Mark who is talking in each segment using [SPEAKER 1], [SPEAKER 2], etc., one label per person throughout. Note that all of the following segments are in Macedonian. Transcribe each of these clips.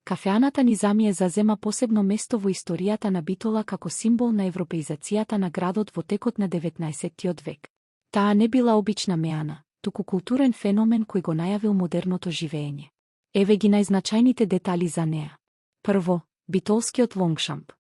[SPEAKER 1] Кафеаната Низамие зазема посебно место во историјата на Битола како символ на европеизацијата на градот во текот на 19-тиот век. Таа не била обична меана, туку културен феномен кој го најавил модерното живеење. Еве ги најзначајните детали за неа. Прво, битолскиот лонгшамп.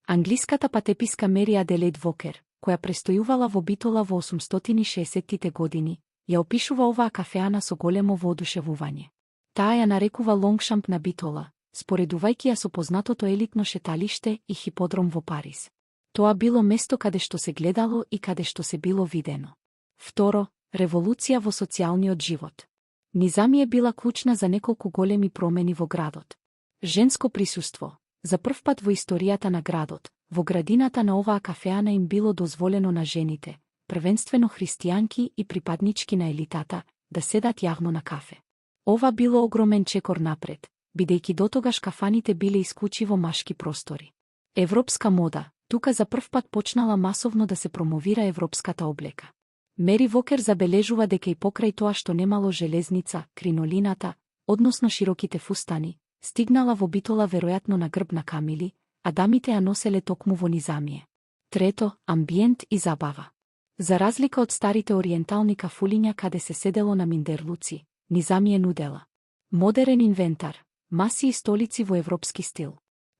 [SPEAKER 1] Англиската патеписка Мери Аделаид Вокер, која престојувала во Битола во 860-тите години, ја опишува оваа кафеана со големо воодушевување. Таа ја нарекува лонгшамп на Битола, споредувајќи ја со познатото елитно шеталиште и хиподром во Париз. Тоа било место каде што се гледало и каде што се било видено. Второ, револуција во социјалниот живот. Низамие била клучна за неколку големи промени во градот. Женско присуство. За прв пат во историјата на градот, во градината на оваа кафеана им било дозволено на жените, првенствено христијанки и припаднички на елитата, да седат јавно на кафе. Ова било огромен чекор напред, бидејќи дотогаш кафаните биле исклучиво машки простори. Европска мода. Тука за прв пат почнала масовно да се промовира европската облека. Мери Вокер забележува дека и покрај тоа што немало железница, кринолината, односно широките фустани, стигнала во Битола веројатно на грб на камили, а дамите ја носеле токму во Низамие. Трето, амбиент и забава. За разлика од старите ориентални кафулиња каде се седело на миндерлуци, Низамие нудела модерен инвентар, маси и столици во европски стил.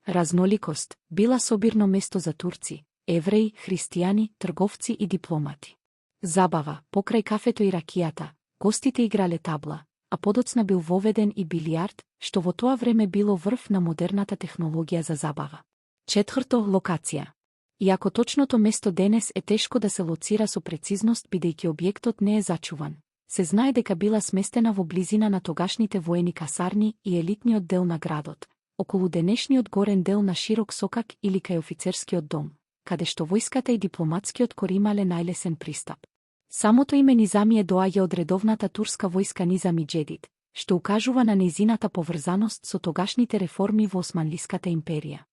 [SPEAKER 1] Разноликост, била собирно место за турци, евреи, христијани, трговци и дипломати. Забава, покрај кафето и ракијата, гостите играле табла, а подоцна бил воведен и билијард, што во тоа време било врв на модерната технологија за забава. Четврто, локација. Иако точното место денес е тешко да се лоцира со прецизност бидејќи објектот не е зачуван, се знае дека била сместена во близина на тогашните воени касарни и елитниот дел на градот, околу денешниот горен дел на Широк сокак или кај офицерскиот дом, каде што војската и дипломатскиот кор имале најлесен пристап. Самото име Низамие доаѓа од редовната турска војска Низами Џедид, што укажува на нејзината поврзаност со тогашните реформи во Османлиската империја.